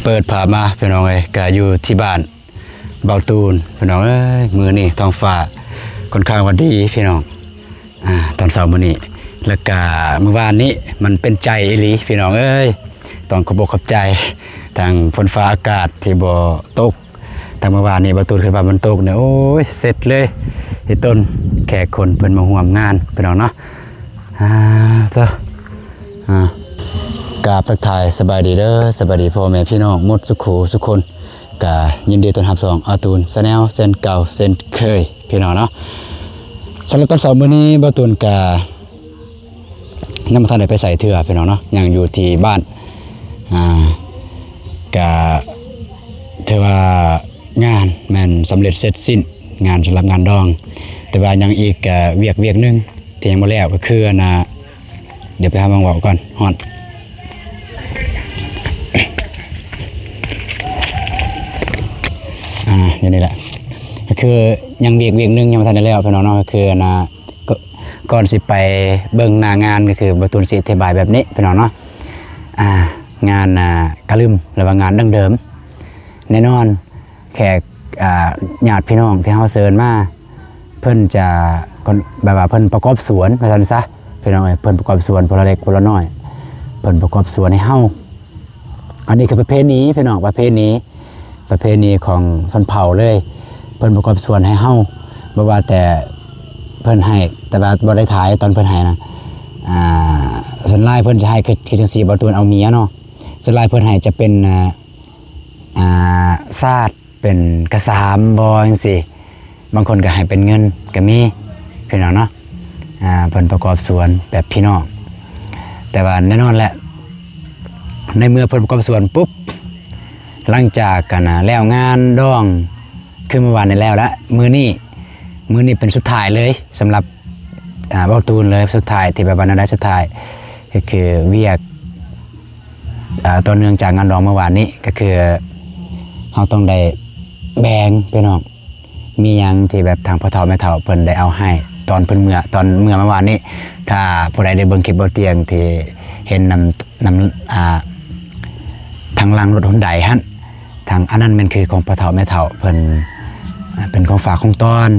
ເປີດພາບມາພີ່ນ້ອງເອີຍ ກະຢູ່ທີ່ບ້ານເບົາຕູນພີ່ນ້ອງເອີຍ. ມື້ນີ້ທ້ອງຟ້າຄ່ອນຂ້າງວ່າດີພີ່ນ້ອງ ອາ ຕອນເຊົ້າມື້ນີ້ ແລ້ວກະມື້ວານນີ້ມັນເປັນໃຈອີ່ຫຼີພີ່ນ້ອງເອີຍ. ຕ້ອງຂອບອົກຂອບໃຈທາງຝົນຟ້າອາກາດທີ່ບໍ່ຕົກ ຕັ້ງມື້ວານນີ້ ເບົາຕູນຄິດວ່າມັນຕົກນີ້ ໂອ້ຍ ເສັດເລີຍ ອີ່ຕົນແຂກຄົນເພິ່ນມາຮ່ວມງານພີ່ນ້ອງເນາະ. ອາ ເຈົ້າ ອາ ກາບທັກທາຍສະບາຍດີເດີ ສະບາຍດີພໍ່ແມ່ພີ່ນ້ອງໝົດສຸຂູສຸຄົນ ກະຍິນດີຕ້ອນຮັບຊ່ອງອາຕູນແຊນແນວເຊັ່ນເກົ່າເຊັ່ນເຄີຍພີ່ນ້ອງເນາະ. ສຳລັບຕອນເຊົ້າມື້ນີ້ ເບົາຕູນກະ ຍັງບໍ່ທັນໄດ້ໄປໃສເທື່ອພີ່ນ້ອງເນາະ ຍັງຢູ່ທີ່ບ້ານ. ອາ ກະຖືວ່າງານແມ່ນສຳເລັດເສັດສິ້ນ ງານສຳລັບງານດອງ ແຕ່ວ່າຍັງອີກ ອາ ວຽກ ວຽກໜຶ່ງທີ່ຍັງບໍ່ແລ້ວ ກໍຄື ອັນນ່າ ດຽວໄປຫາໝ່ອງເວົ້າກ່ອນ ຮ້ອນ. ອາ ຢູ່ນີ້ແຫຼະ ກໍຄືຍັງວຽກ ວຽກໜຶ່ງຍັງບໍ່ທັນໄດ້ແລ້ວພີ່ນ້ອງເນາະ ກໍຄື ອັນນ່າ ກ່ອນ ກ່ອນຊິໄປເບິ່ງໜ້າງານ ກໍຄືເບົາຕູນຊິອະທິບາຍແບບນີ້ພີ່ນ້ອງເນາະ. ອາ ງານ ອາ ກະລຶມ ຫຼືວ່າງານດັ້ງເດີມ ແນ່ນອນແຂກ ອາ ຍາດພີ່ນ້ອງທີ່ເຮົາເຊີນມາ ເພິ່ນຈະ ແບບວ່າເພິ່ນປະກອບສວນວ່າຊັ້ນຊະພີ່ນ້ອງເອີຍ. ເພິ່ນປະກອບສວນ ຜູ້ລະເລັກຜູ້ລະນ້ອຍ ເພິ່ນປະກອບສວນໃຫ້ເຮົາ. ອັນນີ້ຄືປະເພນີພີ່ນ້ອງ ປະເພນີ ປະເພນີຂອງຊົນເຜົ່າເລີຍ ເພິ່ນປະກອບສວນໃຫ້ເຮົາ. ບໍ່ວ່າແຕ່ເພິ່ນໃຫ້ ແຕ່ວ່າບໍ່ໄດ້ຖ່າຍຕອນເພິ່ນໃຫ້ນະ. ອາ ສ່ວນຫຼາຍເພິ່ນຈະໃຫ້ ຄື ຄືຈັ່ງຊີ້ ເບົາຕູນເອົາເມຍເນາະ ສ່ວນຫຼາຍເພິ່ນໃຫ້ຈະເປັນ ອາ ອາ ຊາດ ເປັນກະສາມບໍ່ ຈັ່ງຊີ້ ບາງຄົນກໍໃຫ້ເປັນເງິນກໍມີພີ່ນ້ອງເນາະ. ອາ ເພິ່ນປະກອບສວນແບບພີ່ນ້ອງ ແຕ່ວ່າແນ່ນອນແຫຼະ ໃນເມື່ອເພິ່ນປະກອບສວນປຸບ ຫຼັງຈາກ ອັນນ່າ ແລ້ວງານດອງ ຄືມື້ວານນີ້ແລ້ວລະ ມື້ນີ້ ມື້ນີ້ເປັນສຸດທ້າຍເລີຍ ສຳລັບ ອາ ເບົາຕູນເລີຍ ສຸດທ້າຍ ທີ່ແບບວ່າແນວໃດ ສຸດທ້າຍ ກໍຄືວຽກ ອາ ຕໍ່ເນື່ອງຈາກງານດອງມື້ວານນີ້ ກໍຄືເຮົາຕ້ອງໄດ້ແບ່ງພີ່ນ້ອງ. ມີຫຍັງທີ່ແບບທາງພໍ່ເຖົ້າແມ່ເຖົ້າເພິ່ນໄດ້ເອົາໃຫ້ຕອນເພິ່ນເມືອ ຕອນເມືອມາວານນີ້ ຖ້າຜູ້ໃດໄດ້ເບິ່ງຄລິບເບົາຕຽງທີ່ເຫັນນຳ ນຳ ອາ ທາງຫຼັງລົດຮຸນໄດຫັ້ນ ທາງອັນນັ້ນແມ່ນຄືຂອງພໍ່ເຖົ້າແມ່ເຖົ້າເພິ່ນ ອາ ເປັນຂອງຝາກຂອງຕ້ອນ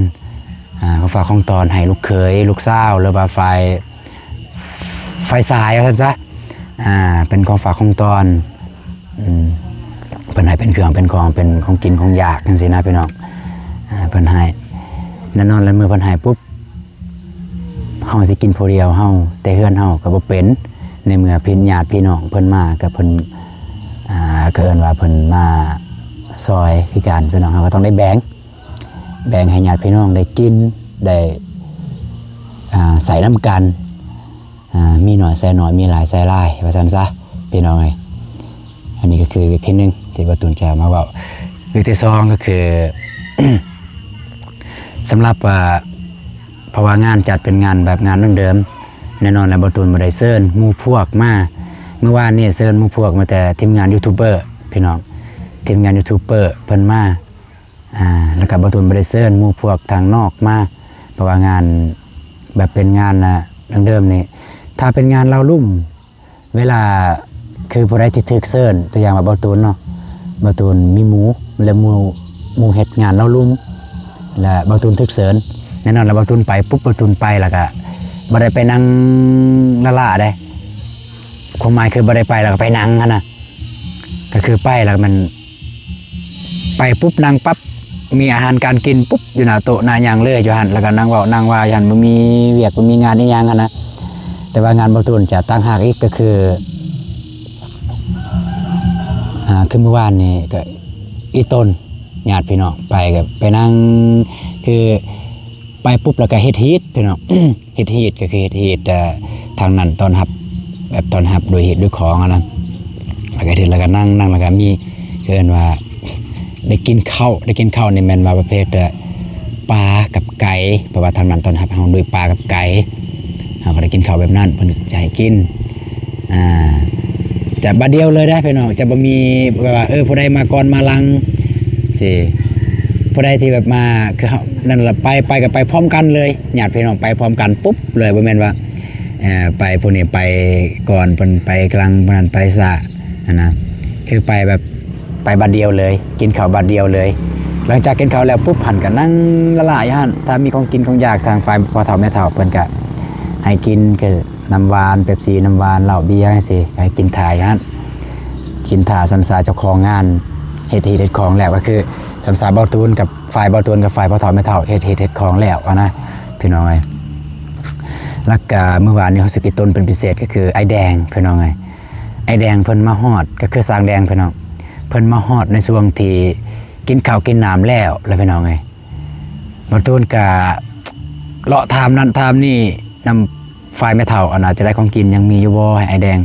ອາ ຂອງຝາກຂອງຕ້ອນໃຫ້ລູກເຂີຍ ລູກສາວ ຫຼືວ່າຝ່າຍ ຝ່າຍຊາຍວ່າຊັ້ນຊະ. ອາ ເປັນຂອງຝາກຂອງຕ້ອນ ອືມ ເພິ່ນໃຫ້ເປັນເຄື່ອງເປັນຂອງ ເປັນຂອງກິນຂອງຢາກຈັ່ງຊີ້ນະພີ່ນ້ອງ. ອາ ເພິ່ນໃຫ້ ແນ່ນອນແລ້ວ ເມື່ອເພິ່ນໃຫ້ປຸບ ເຮົາຊິກິນຜູ້ດຽວເຮົາ ແຕ່ເຮືອນເຮົາກໍບໍ່ເປັນ ໃນເມື່ອພີ່ ຍາດພີ່ນ້ອງເພິ່ນມາ ກໍເພິ່ນ ອາ ກໍເອີ້ນວ່າເພິ່ນມາຊ່ອຍຄືກັນພີ່ນ້ອງ ເຮົາກໍຕ້ອງໄດ້ແບ່ງ ແບ່ງໃຫ້ຍາດພີ່ນ້ອງໄດ້ກິນ ໄດ້ ອາ ໃຊ້ນຳກັນ. ອາ ມີໜ້ອຍໃຊ້ໜ້ອຍ ມີຫຼາຍໃຊ້ຫຼາຍ ວ່າຊັ້ນຊະພີ່ນ້ອງເອີຍ. ອັນນີ້ກໍຄືວຽກທີໜຶ່ງທີ່ບ່າວຕູນຈະມາເວົ້າ. ວຽກທີສອງກໍຄື ສຳລັບວ່າ ເພາະວ່າງານຈັດເປັນງານແບບງານດັ້ງເດີມ ແນ່ນອນແລ້ວ ບ່າວຕູນບໍ່ໄດ້ເຊີນໝູ່ພວກມາ. ມື້ວານນີ້ເຊີນໝູ່ພວກມາແຕ່ທີມງານຢູທູບເບີພີ່ນ້ອງ ທີມງານຢູທູບເບີເພິ່ນມາ. ອາ ແລ້ວກໍບ່າວຕູນບໍ່ໄດ້ເຊີນໝູ່ພວກທາງນອກມາ ເພາະວ່າງານແບບເປັນງານ ອາ ດັ້ງເດີມນີ້ ຖ້າເປັນງານລາວລຸ່ມ ເວລາ ຄືຜູ້ໃດທີ່ຖືກເຊີນ ຕົວຢ່າງວ່າບ່າວຕູນເນາະ ບ່າວຕູນມີໝູ່ ແລະ ໝູ່ ໝູ່ເຮັດງານລາວລຸ່ມ ແລະ ບ່າວຕູນຖືກເຊີນ ແນ່ນອນແລ້ວ ບ່າວຕູນໄປປຸບ ບ່າວຕູນໄປແລ້ວກໍບໍ່ໄດ້ໄປນັ່ງລ້າໆເດ້ ຄວາມໝາຍຄືບໍ່ໄດ້ໄປແລ້ວກໍໄປນັ່ງຫັ້ນນະ ກໍຄືໄປແລ້ວມັນ ໄປປຸບນັ່ງປັບ ມີອາຫານການກິນປຸບ ຢູ່ໜ້າໂຕະໜ້າຫຍັງເລີຍ ຢູ່ຫັ້ນ ແລ້ວກໍນັ່ງເວົ້ານັ່ງວ່າຢູ່ຫັ້ນ ບໍ່ມີວຽກບໍ່ມີງານອີ່ຫຍັງຫັ້ນນະ. ແຕ່ວ່າງານບ່າວຕູນຈະຕ່າງຫາກອີກ ກໍຄື ອາ ຄືມື້ວານນີ້ກໍອີ່ຕົນ ຍາດພີ່ນ້ອງ ໄປກໍໄປນັ່ງ ຄື ໄປປຸບແລ້ວກໍເຮັດຮີດພີ່ນ້ອງ ເຮັດຮີດກໍຄືເຮັດຮີດ ເອີ ທາງນັ້ນຕ້ອນຮັບ ແບບຕ້ອນຮັບດ້ວຍຮີດດ້ວຍຂອງຫັ້ນນະ ແລ້ວກໍເຮັດ ແລ້ວກໍນັ່ງ ນັ່ງ ແລ້ວກໍມີ ເອີ້ນວ່າໄດ້ກິນເຂົ້າ ໄດ້ກິນເຂົ້ານີ້ແມ່ນວ່າປະເພດ ເອີ ປາກັບໄກ່ ເພາະວ່າທາງນັ້ນຕ້ອນຮັບເຮົາດ້ວຍປາກັບໄກ່ ເຮົາກໍໄດ້ກິນເຂົ້າແບບນັ້ນ ເພິ່ນຈະໃຫ້ກິນ ອາ ຈະບາດດຽວເລີຍເດ້ພີ່ນ້ອງ ຈະບໍ່ມີແບບວ່າ ເອີ ຜູ້ໃດມາກ່ອນມາຫຼັງຊີ້ ຜູ້ໃດທີ່ແບບມາ ຄືເຮົາ ນັ້ນລະ ໄປ ໄປກໍໄປພ້ອມກັນເລີຍ ຍາດພີ່ນ້ອງໄປພ້ອມກັນປຸບເລີຍ ບໍ່ແມ່ນວ່າ ເອີ ໄປຜູ້ນີ້ໄປກ່ອນ ເພິ່ນໄປຫຼັງ ຜູ້ນັ້ນໄປຊ້າຫັ້ນນະ ຄືໄປແບບ ໄປບາດດຽວເລີຍ ກິນເຂົ້າບາດດຽວເລີຍ. ຫຼັງຈາກກິນເຂົ້າແລ້ວປຸບຫັ້ນ ກໍນັ່ງລະລາຢູ່ຫັ້ນ. ຖ້າມີຂອງກິນຂອງຢາກ ທາງຝ່າຍພໍ່ເຖົ້າແມ່ເຖົ້າເພິ່ນກໍໃຫ້ກິນ ຄືນ້ຳຫວານ ເປັບຊີ ນ້ຳຫວານ ເຫຼົ້າ ເບຍ ຈັ່ງຊີ້ ໃຫ້ກິນຖ້າຢູ່ຫັ້ນ ກິນຖ້າສ່ຳຊາເຈົ້າຂອງງານເຮັດຮີດເຮັດຄອງແລ້ວ. ກໍຄືສ່ຳຊາເບົາຕູນກັບ ຝ່າຍເບົາຕູນກັບຝ່າຍພໍ່ເຖົ້າແມ່ເຖົ້າເຮັດຮີດເຮັດຄອງແລ້ວຫັ້ນນະ ພີ່ນ້ອງເອີຍ. ແລ້ວກະມື້ວານນີ້ຮູ້ສຶກອີຕົນເປັນພິເສດ ກໍຄືອ້າຍແດງ ພີ່ນ້ອງເອີຍ. ອ້າຍແດງເພິ່ນມາຮອດ ກໍຄືຊ່າງແດງ ພີ່ນ້ອງ ເພິ່ນມາຮອດໃນຊ່ວງທີ່ກິນເຂົ້າກິນນ້ຳແລ້ວລະ ພີ່ນ້ອງເອີຍ. ບ່າວຕູນກະເລາະຖາມນັ້ນຖາມນີ້ນຳຝ່າຍແມ່ເຖົ້າ ອັນນ່າ ຈະໄດ້ຂອງກິນຫຍັງມີຢູ່ບໍ່ໃຫ້ອ້າຍແດງ.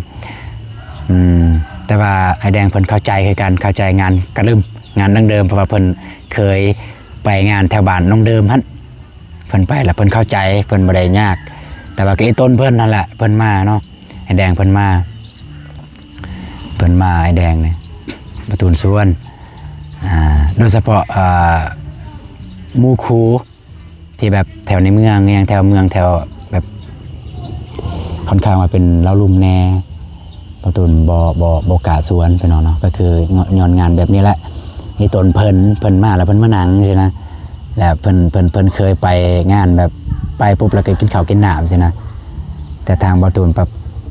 ອືມ ແຕ່ວ່າອ້າຍແດງເພິ່ນເຂົ້າໃຈຄືກັນ ເຂົ້າໃຈງານກະລຶມ ງານດັ້ງເດີມ ເພາະວ່າເພິ່ນເຄີຍໄປງານແຖວບ້ານນ້ອງເດີມຫັ້ນ ເພິ່ນໄປແລ້ວເພິ່ນເຂົ້າໃຈ ເພິ່ນບໍ່ໄດ້ຍາກ. ແຕ່ວ່າກໍອີຕົນເພິ່ນຫັ້ນແຫຼະ ເພິ່ນມາເນາະ ອ້າຍແດງເພິ່ນມາ ເພິ່ນມາ ອ້າຍແດງນີ້ ບ່າວຕູນຊວນ ອ່າ ໂດຍສະເພາະ ອ່າ ໝູ່ຄູ່ທີ່ແບບແຖວໃນເມືອງ ຫຍັງແຖວເມືອງ ແຖວແບບຄ່ອນຂ້າງວ່າເປັນລາວລຸ່ມແດ່ ບ່າວຕູນບໍ່ ບໍ່ ບໍ່ກ້າຊວນ ພີ່ນ້ອງເນາະ. ກໍຄືຍ້ອນງານແບບນີ້ແຫຼະ ອີຕົນເພິ່ນ ເພິ່ນມາແລ້ວເພິ່ນມານັ່ງຊີ້ນະ ແລ້ວເພິ່ນ ເພິ່ນ ເພິ່ນເຄີຍໄປງານແບບ ໄປປຸບແລ້ວກໍກິນເຂົ້າກິນນ້ຳຊີ້ນະ. ແຕ່ທາງບ່າວຕູນປັບ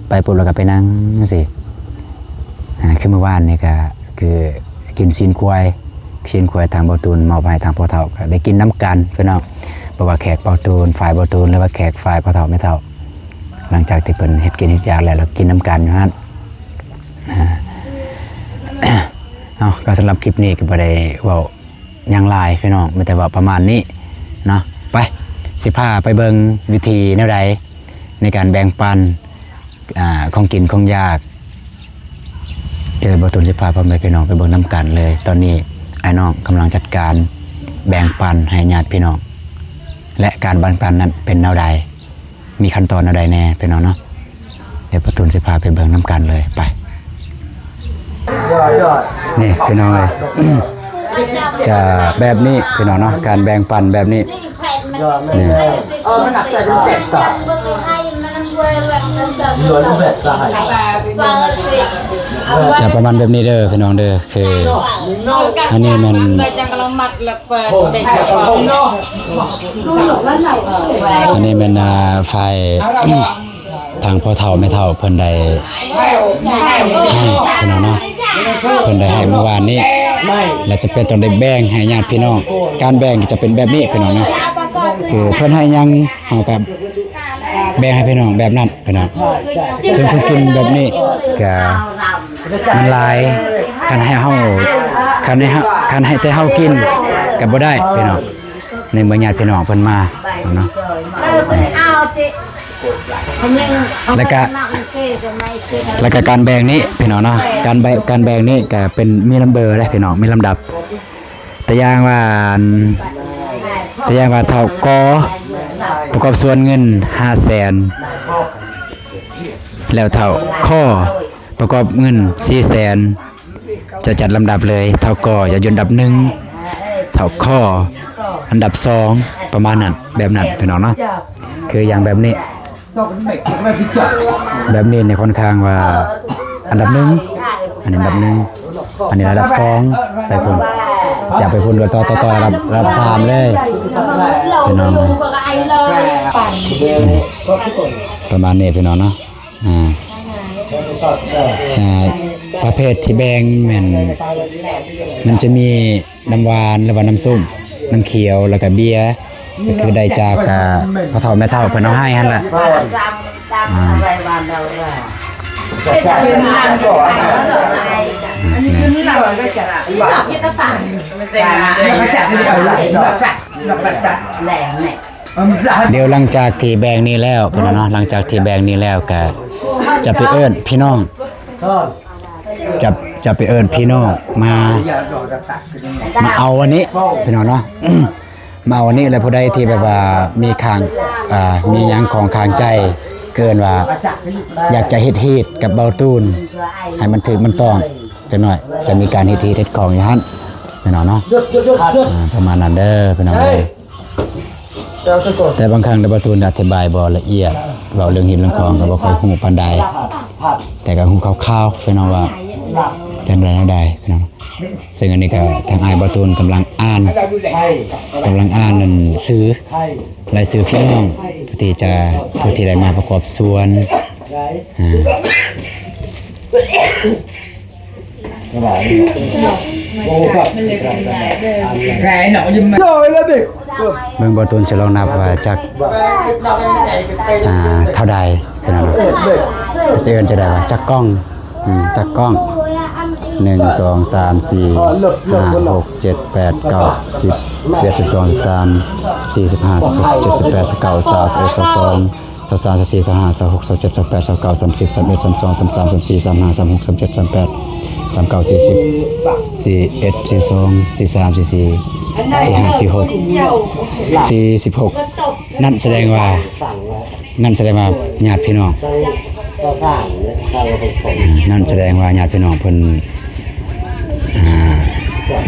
ໄປປຸບແລ້ວກໍໄປນັ່ງຊີ້ ອ່າ ຄືມື້ວານນີ້ກໍຄືກິນຊີ້ນຄວາຍ ຊີ້ນຄວາຍທາງບ່າວຕູນມອບໃຫ້ທາງພໍ່ເຖົ້າ ກໍໄດ້ກິນນຳກັນ ພີ່ນ້ອງ. ບໍ່ວ່າແຂກບ່າວຕູນ ຝ່າຍບ່າວຕູນ ຫຼືວ່າແຂກຝ່າຍພໍ່ເຖົ້າແມ່ເຖົ້າ ຫຼັງຈາກທີ່ເພິ່ນເຮັດກິນເຮັດຢາກແລ້ວ ແລ້ວກິນນຳກັນຢູ່ຫັ້ນ. ອ່າ ເອົາ ກໍສຳລັບຄລິບນີ້ກໍບໍ່ໄດ້ເວົ້າຫຍັງຫຼາຍ ພີ່ນ້ອງ ມີແຕ່ເວົ້າປະມານນີ້ເນາະ. ໄປ ຊິພາໄປເບິ່ງວິທີແນວໃດໃນການແບ່ງປັນ ອ່າ ຂອງກິນຂອງຢາກ. ດຽວບ່າວຕູນຊິພາພໍ່ແມ່ພີ່ນ້ອງໄປເບິ່ງນຳກັນເລີຍ. ຕອນນີ້ອ້າຍນ້ອງກຳລັງຈັດການແບ່ງປັນໃຫ້ຍາດພີ່ນ້ອງ ແລະ ການແບ່ງປັນນັ້ນເປັນແນວໃດ ມີຂັ້ນຕອນແນວໃດແດ່ ພີ່ນ້ອງເນາະ. ດຽວບ່າວຕູນຊິພາໄປເບິ່ງນຳກັນເລີຍ ໄປ. ນີ້ພີ່ນ້ອງເອີຍ ຈະແບບນີ້ພີ່ນ້ອງເນາະ ການແບ່ງປັນແບບນີ້. ນີ້ ຈະປະມານແບບນີ້ເດີພີ່ນ້ອງເດີ. ຄືອັນນີ້ແມ່ນ ອັນນີ້ແມ່ນ ອ່າ ຝ່າຍທາງພໍ່ເຖົ້າແມ່ເຖົ້າເພິ່ນໄດ້ໃຫ້ພີ່ນ້ອງເນາະ ເພິ່ນໄດ້ໃຫ້ມື້ວານນີ້ ແລະ ຈຳເປັນຕ້ອງໄດ້ແບ່ງໃຫ້ຍາດພີ່ນ້ອງ. ການແບ່ງຈະເປັນແບບນີ້ພີ່ນ້ອງເນາະ ຄືເພິ່ນໃຫ້ຫຍັງ ເຮົາກໍແບ່ງໃຫ້ພີ່ນ້ອງແບບນັ້ນພີ່ນ້ອງ. ເຊິ່ງຄົນກິນແບບນີ້ກະມັນຫຼາຍ ຄັນໃຫ້ເຮົາ ຄັນໃຫ້ເຮົາ ຄັນໃຫ້ແຕ່ເຮົາກິນກະບໍ່ໄດ້ພີ່ນ້ອງ ໃນເມື່ອຍາດພີ່ນ້ອງເພິ່ນມາເນາະ. ແລ້ວກະ ແລ້ວກະການແບ່ງນີ້ພີ່ນ້ອງເນາະ ການແບ່ງ ການແບ່ງນີ້ກະເປັນ ມີນຳເບີເດ້ພີ່ນ້ອງ ມີລຳດັບ. ຕົວຢ່າງວ່າ ຕົວຢ່າງວ່າເຖົ້າ ກ ປະກອບສ່ວນເງິນຫ້າແສນ ແລ້ວເຖົ້າ ຄ ປະກອບເງິນສີ່ແສນ ຈະຈັດລຳດັບເລີຍ ເຖົ້າ ກ ຈະຢູ່ອັນດັບໜຶ່ງ ເຖົ້າ ຄ ອັນດັບສອງ ປະມານນັ້ນ ແບບນັ້ນພີ່ນ້ອງເນາະ. ຄືຢ່າງແບບນີ້ ແບບນີ້ນີ້ຄ່ອນຂ້າງວ່າອັນດັບໜຶ່ງ ອັນນີ້ອັນດັບໜຶ່ງ ອັນນີ້ລະດັບສອງ ໄປພຸ້ນ ຈະໄປພຸ້ນກໍຕໍ່ ຕໍ່ ຕໍ່ລະດັບ ລະດັບສາມເລີຍພີ່ນ້ອງ. ປະມານນີ້ພີ່ນ້ອງເນາະ ອ່າ ອ່າ ປະເພດທີ່ແບ່ງແມ່ນ ມັນຈະມີ ນ້ຳຫວານ ຫຼືວ່ານ້ຳສົ້ມ ນ້ຳຂຽວ ແລ້ວກະເບຍ ກໍຄືໄດ້ຈາກ ອ່າ ພໍ່ເຖົ້າແມ່ເຖົ້າເພິ່ນເອົາໃຫ້ຫັ້ນແຫຼະ. ອ່າ ດຽວຫຼັງຈາກທີ່ແບ່ງນີ້ແລ້ວ ພີ່ນ້ອງເນາະ ຫຼັງຈາກທີ່ແບ່ງນີ້ແລ້ວ ກະຈະໄປເອີ້ນພີ່ນ້ອງ ຈະ ຈະໄປເອີ້ນພີ່ນ້ອງມາ ມາເອົາອັນນີ້ພີ່ນ້ອງເນາະ ມາເອົາອັນນີ້. ແລ້ວຜູ້ໃດທີ່ແບບວ່າມີຄ້າງ ອ່າ ມີຫຍັງຂອງຄ້າງໃຈ ເກີນວ່າຢາກຈະເຮັດຮີດກັບເບົາຕູນ ໃຫ້ມັນຖືກມັນຕ້ອງຈັກໜ້ອຍ ຈະມີການເຮັດຮີດເຮັດຄອງຢູ່ຫັ້ນພີ່ນ້ອງເນາະ. ອ່າ ປະມານນັ້ນເດີພີ່ນ້ອງເອີຍ. ແຕ່ບາງຄັ້ງເດີ ບ່າວຕູນອະທິບາຍບໍ່ລະອຽດ ເວົ້າເລື່ອງຮີດເລື່ອງຄອງກໍບໍ່ຄ່ອຍຮູ້ປານໃດ ແຕ່ກໍຮູ້ຄ່າວໆ ພີ່ນ້ອງວ່າ ເປັນແນວໃດພີ່ນ້ອງ. ເຊິ່ງອັນນີ້ກໍທາງອ້າຍບ່າວຕູນກຳລັງອ່ານ ກຳລັງອ່ານໜັງສື ລາຍຊື່ພີ່ນ້ອງ ຜູ້ທີ່ຈະ ຜູ້ທີ່ໄດ້ມາປະກອບສ່ວນ ອ່າ ເບິ່ງບ່າວຕູນຊິລອງນັບວ່າຈັກ ອ່າ ເທົ່າໃດ ພີ່ນ້ອງເນາະ. ຊິເອີ້ນຈັ່ງໃດວະ ຈັກກ້ອງ ອືມ ຈັກກ້ອງ ໜຶ່ງ ສອງ ສາມ ສີ່ ຫ້າ ຫົກ ເຈັດ ແປດ ເກົ້າ ສິບ ສິບເອັດ ສິບສອງ ສິບສາມ ສິບສີ່ ສິບຫ້າ ສິບຫົກ ສິບເຈັດ ສິບແປດ ສິບເກົ້າ ຊາວ ຊາວເອັດ ຊາວສອງ ຊາວສາມ ຊາວສີ່ ຊາວຫ້າ ຊາວຫົກ ຊາວເຈັດ ຊາວແປດ ຊາວເກົ້າ ສາມສິບ ສາມເອັດ ສາມສອງ ສາມສາມ ສາມສີ່ ສາມຫ້າ ສາມຫົກ ສາມເຈັດ ສາມແປດ ສາມເກົ້າ ສີ່ສິບ ສີ່ເອັດ ສີ່ສອງ ສີ່ສາມ ສີ່ສີ່ ສີ່ຫ້າ ສີ່ຫົກ ສີ່ສິບຫົກ ນັ້ນສະແດງວ່າ ນັ້ນສະແດງວ່າຍາດພີ່ນ້ອງ ນັ້ນສະແດງວ່າຍາດພີ່ນ້ອງເພິ່ນ ອ່າ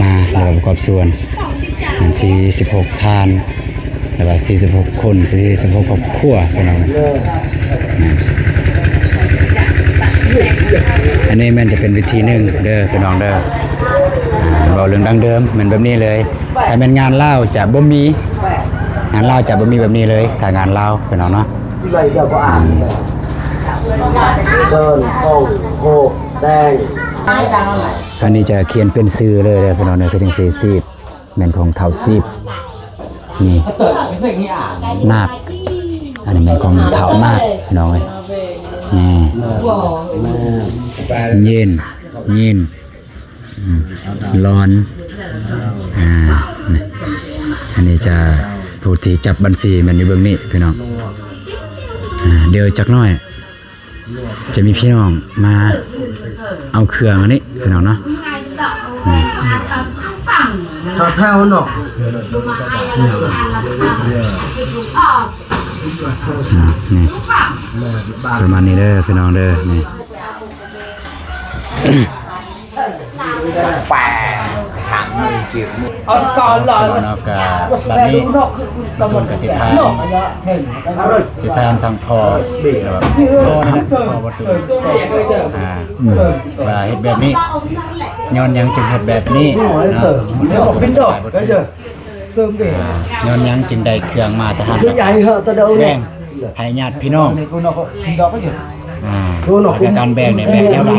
ມາແລ້ວປະກອບສ່ວນ ມັນສີ່ສິບຫົກທ່ານ ແລ້ວກໍສີ່ສິບຫົກຄົນ ສີ່ສິບຫົກຄອບຄົວ ພີ່ນ້ອງ. ອັນນີ້ແມ່ນຈະເປັນວິທີໜຶ່ງເດີພີ່ນ້ອງເດີ ອ່າ ເວົ້າເລື່ອງດັ້ງເດີມແມ່ນແບບນີ້ເລີຍ. ຖ້າແມ່ນງານລາວຈະບໍ່ມີ ງານລາວຈະບໍ່ມີແບບນີ້ເລີຍ ຖ້າງານລາວ ພີ່ນ້ອງເນາະ. ເຊີນສົ່ງໂຄແດງ ອັນນີ້ຈະຂຽນເປັນຊື່ເລີຍເດີພີ່ນ້ອງເດີ ຄືຈັ່ງຊີ້ ຊີບ ແມ່ນຂອງທ້າວຊີບ ນີ້ ນາກ ອັນນີ້ແມ່ນຂອງທ້າວນາກ ພີ່ນ້ອງເອີຍ ນີ້ ເຢັນ ຍິນ ອືມ ລອນ ອ່າ ອັນນີ້ຈະ ຜູ້ທີ່ຈັບບັນຊີແມ່ນຢູ່ເບື້ອງນີ້ພີ່ນ້ອງ. ອ່າ ດຽວຈັກໜ້ອຍຈະມີພີ່ນ້ອງມາເອົາເຄື່ອງອັນນີ້ພີ່ນ້ອງເນາະ ອືມ ຖ້າແຖວເນາະ ອືມ ນີ້ ປະມານນີ້ເດີພີ່ນ້ອງເດີ ນີ້. ເນາະ ກະບັດນີ້ບຸນກະຊິຖາມ ຊິຖາມທາງພໍ່ ພໍ່ນີ້ແຫຼະ ພໍ່ບໍ່ຕູນ ອ່າ ວ່າເຮັດແບບນີ້ ຍ້ອນຫຍັງຈຶ່ງເຮັດແບບນີ້ເນາະ ຍ້ອນຫຍັງຈຶ່ງໄດ້ເຄື່ອງມາແຕ່ຫັ້ນ ແບ່ງໃຫ້ຍາດພີ່ນ້ອງ ອ່າ ແລ້ວກະການແບ່ງນີ້ແບ່ງແນວໃດ?